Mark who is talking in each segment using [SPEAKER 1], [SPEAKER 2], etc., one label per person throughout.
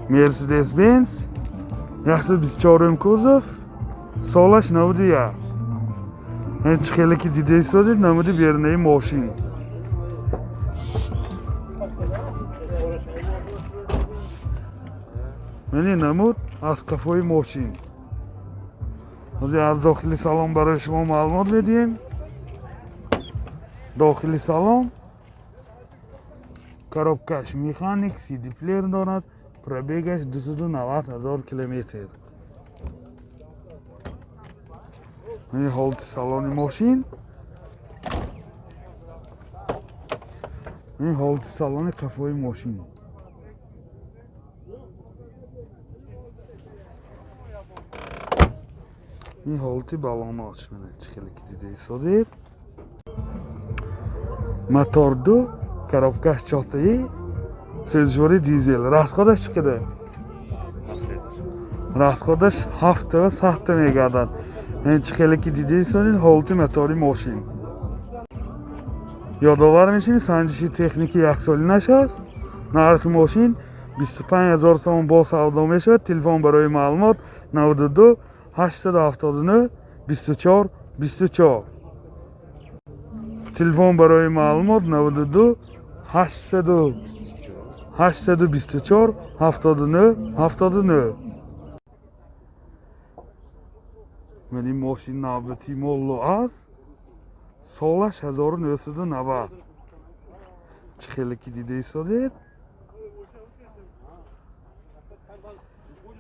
[SPEAKER 1] Мерседес Бенз 124 кузов, солаш 91. Чӣ хеле ки дида истодед, намуди берунаи мошин. Мани намуд аз қафои мошин. Ҳозир аз дохили салон барои шумо маълумот медиҳем. Дохили салон, коробкаш механик, CD плеер дорад, пробегаш 290 ҳазор километр. Ин ҳолати салони мошин, ин ҳолати салони қафои мошин. Ин ҳолати балонош, чӣ хеле ки дида истодед. Мотор ду, коробкаш чортаи, сӯзишвори дизел. Расходаш чӣ қадар? Расходаш ҳафтава сахта мегардад. Чӣ хеле ки дида истодед, ҳолати мотори мошин. Ёдовар мешавем, санҷиши техники яксолинаш аст. Нархи мошин 25 000 сомон, бо савдо мешавад. Телефон барои маълумот 92 879 24 24. Телефон барои маълумот 92 824 79 79. Ман ин мошин навбати мо ЛуАЗ, солаш 1990. Чӣ хеле ки дида истодед,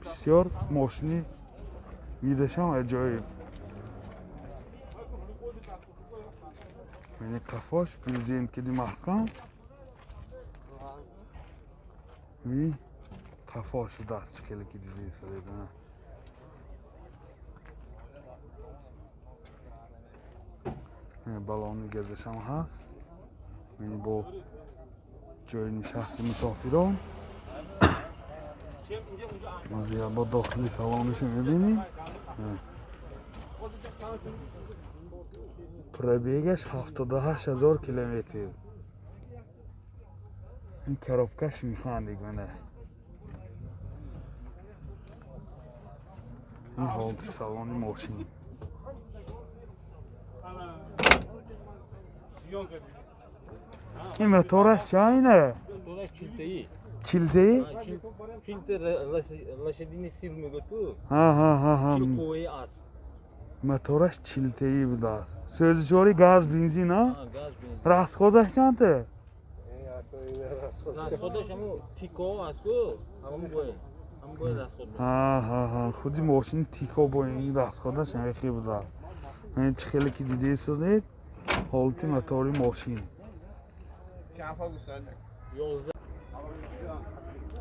[SPEAKER 1] бисёр мошини видашам аҷоиб. Мани қафош брезент киди маҳкам. Қафо шудааст, чӣ хеле ки дида истодед. Балони газашам ҳаст, яъне бо ҷои нишасти мусофирон. Бо дохили салониша мебинем. Пробегаш 78 000 километр. Ин коробкаш механик. Мана ин ҳолати салони мошин. Ин мотораш чайна? Чилтаи?
[SPEAKER 2] Чилта лошадиный сил мегӯяд ку.
[SPEAKER 1] Ҳа.
[SPEAKER 2] Чил қувваи асп.
[SPEAKER 1] Мотораш чилтаӣ будааст. Сӯзишвори газ, бензин, а?
[SPEAKER 2] Газ, бензин.
[SPEAKER 1] Расходаш чанта?
[SPEAKER 2] Расходаш ҳамун Тико аст ку, ҳамун бояд, ҳамун бояд расход.
[SPEAKER 1] Ҳа, худи мошини Тико бо ин расходаш ҳамихел будааст. Чӣ хеле ки дида истодед, ҳолати мотори мошин.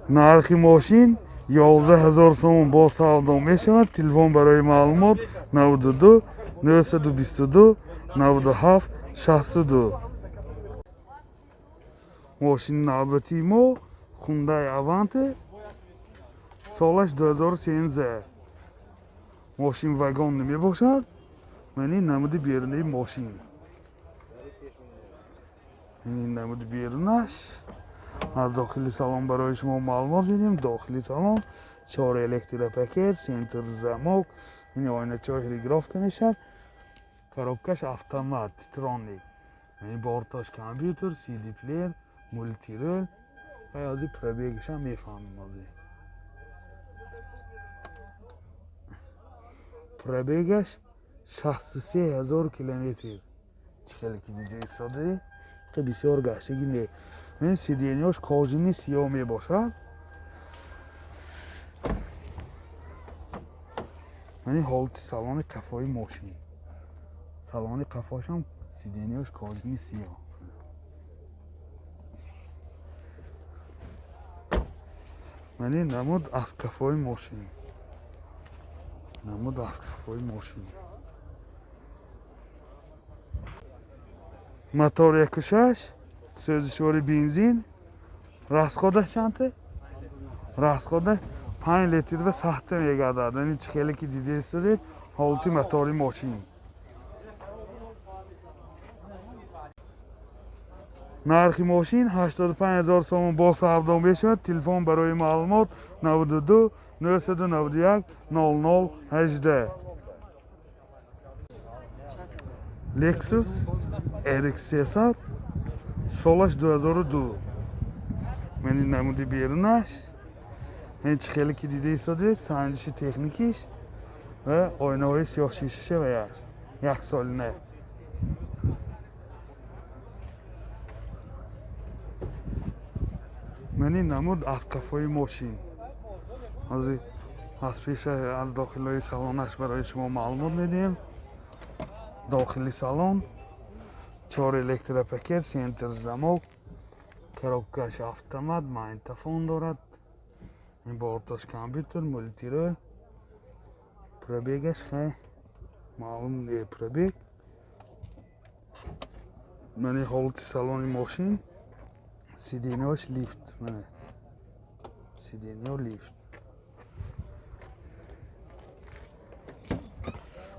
[SPEAKER 1] Нархи мошин 11 000 сомон, бо савдо мешавад. Телефон барои маълумот 92 922 97 62. Мошини навбатии мо Хундай Аванте, солаш 2013. Мошин вагон намебошад. Мани намуди берунаи мошин, ин намуди берунаш. Аз дохили салон барои шумо маълумот медиҳем. Дохили салон чор электропакет, центр замок, ин оиначаҳои регулировка мешавад. Коробкаш автомат, титроник, борташ компютер, CD плеер, мультирул. Ва ҳозир пробегашам мефаҳмем. Ҳозир пробегаш 63 000 километр. Чӣ хеле ки дида истодаи, бисёр гаштагӣ не. Ин сиденьяш кожаный сиёҳ мебошад. Мани ҳолати салони қафои мошин. Салони қафошам сиденьяш кожаный сиёҳ. Мани намуд аз қафои мошин, намуд аз қафои мошин. Мотор 1,6, сӯзишвори бензин. Расходаш чанта? Расходаш 5 литр ва сахта мегардад. Яъне чӣ хеле ки дида истодед, ҳолати мотори мошин. Нархи мошин 85 000 сомон бо савдо мешавад. Телефон барои маълумот 92 991 00 18. Lexus RX 300 солаш 2002. Мани намуди берунаш. Ин чӣ хеле ки дида истодед, санҷиши техникиш ва оинаҳои сиёҳшишаша ва яш. Як солина. Мани намуд аз қафои мошин. Аз пеша аз дохилҳои салонаш барои шумо маълумот медиҳем. Дохили салон 4 электропакет, центр замок, коробкаш автомат, магнитофон дорад. Ин борташ компютер, мультироль. Пробегаш хай маълум не пробег. Мани ҳолати салони мошин, сиденьяш лифт, мана сиденья лифт.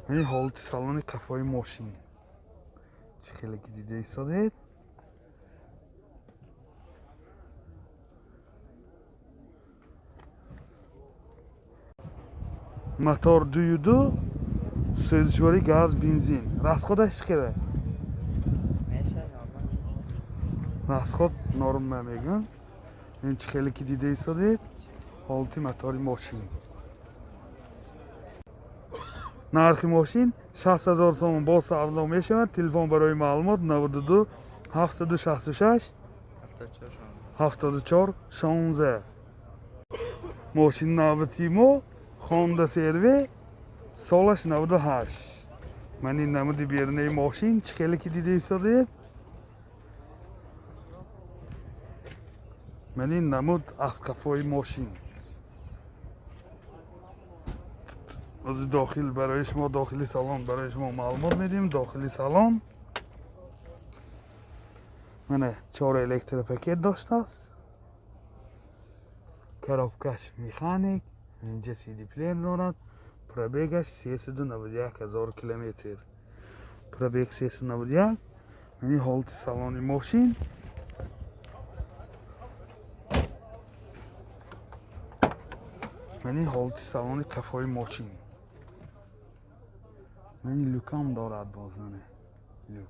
[SPEAKER 1] Мани ҳолати салони қафои мошин. Чӣ хеле ки дида истодед. Мотор 2.2, сӯзишворӣ газ, бензин. Расходаш чӣ қадар? Расход норма мегӯям. Ин чӣ хеле ки дида истодед, ҳолати мотори мошин. Нархи мошин 60 000 сомон бо савдо мешавад. Телефон барои маълумот 92 766 74 16. Мошин навбати мо Honda CR-V солаш 98. Мани намуди берунаи мошин чӣ хеле ки дида истодед. Мани намуд аз қафои мошин. Аз дохил барои шумо, дохили салон барои шумо маълумот медиҳем. Дохили салон мана 4 электропакет доштааст. Коробкаш механик, инҷа CD плеер дорад. Пробегаш 391 000 километр. Пробег 391. Мани ҳолати салони мошин. Мани ҳолати салони қафои мошин. Мани люкам дорад боз, мана люк.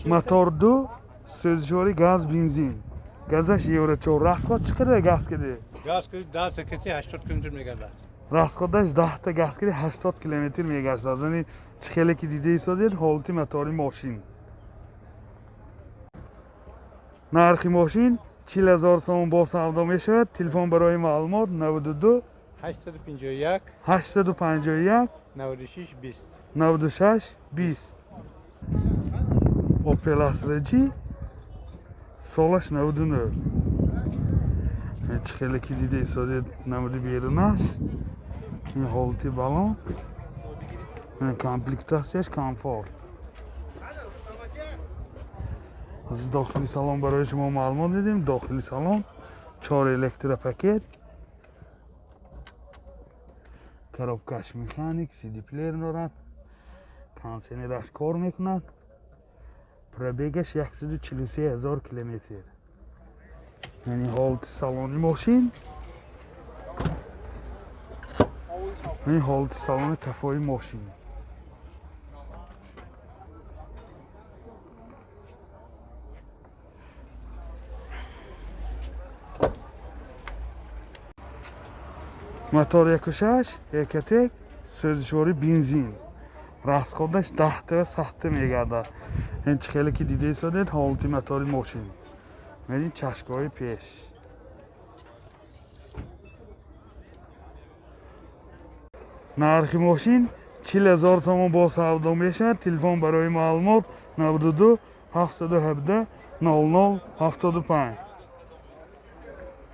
[SPEAKER 1] Мотор 2, сӯзишворӣ газ, бензин. Газаш евро 4. Расход чӣ қадар газ киди?
[SPEAKER 3] Газ киди 10 кити 80 километр мегардад.
[SPEAKER 1] Расходаш 10 та газ киди 80 километр мегаштад. Яъне чӣ хеле ки дида истодед, ҳолати мотори мошин. Нархи мошин 40 000 сомон бо савдо мешавад. Телефон барои маълумот 92
[SPEAKER 3] 851
[SPEAKER 1] 851
[SPEAKER 3] 96 20
[SPEAKER 1] 96 20. Opel Astra G солаш 99. Чӣ хеле ки дида истодед, намуди берунаш. Ин ҳолати балон. Комплектатсияш комфорт. Аз дохили салон барои шумо маълумот дидем. Дохили салон 4 электропакет, коробкаш механик, CD плеер дорад, кондиционераш кор мекунад. Пробегаш 143 000 километр. Яъне ҳолати салони мошин. Яъне ҳолати салони қафои мошин. Мотор 1.6 Ecotec, сӯзишворӣ бензин. Расходаш 10 та 100 мегардад. Ин чӣ хеле ки дида истодед, ҳолати мотори мошин. Мебинед чашкаҳои пеш. Нархи мошин 40 000 сомон бо савдо мешавад. Телефон барои маълумот 92 717 00 75.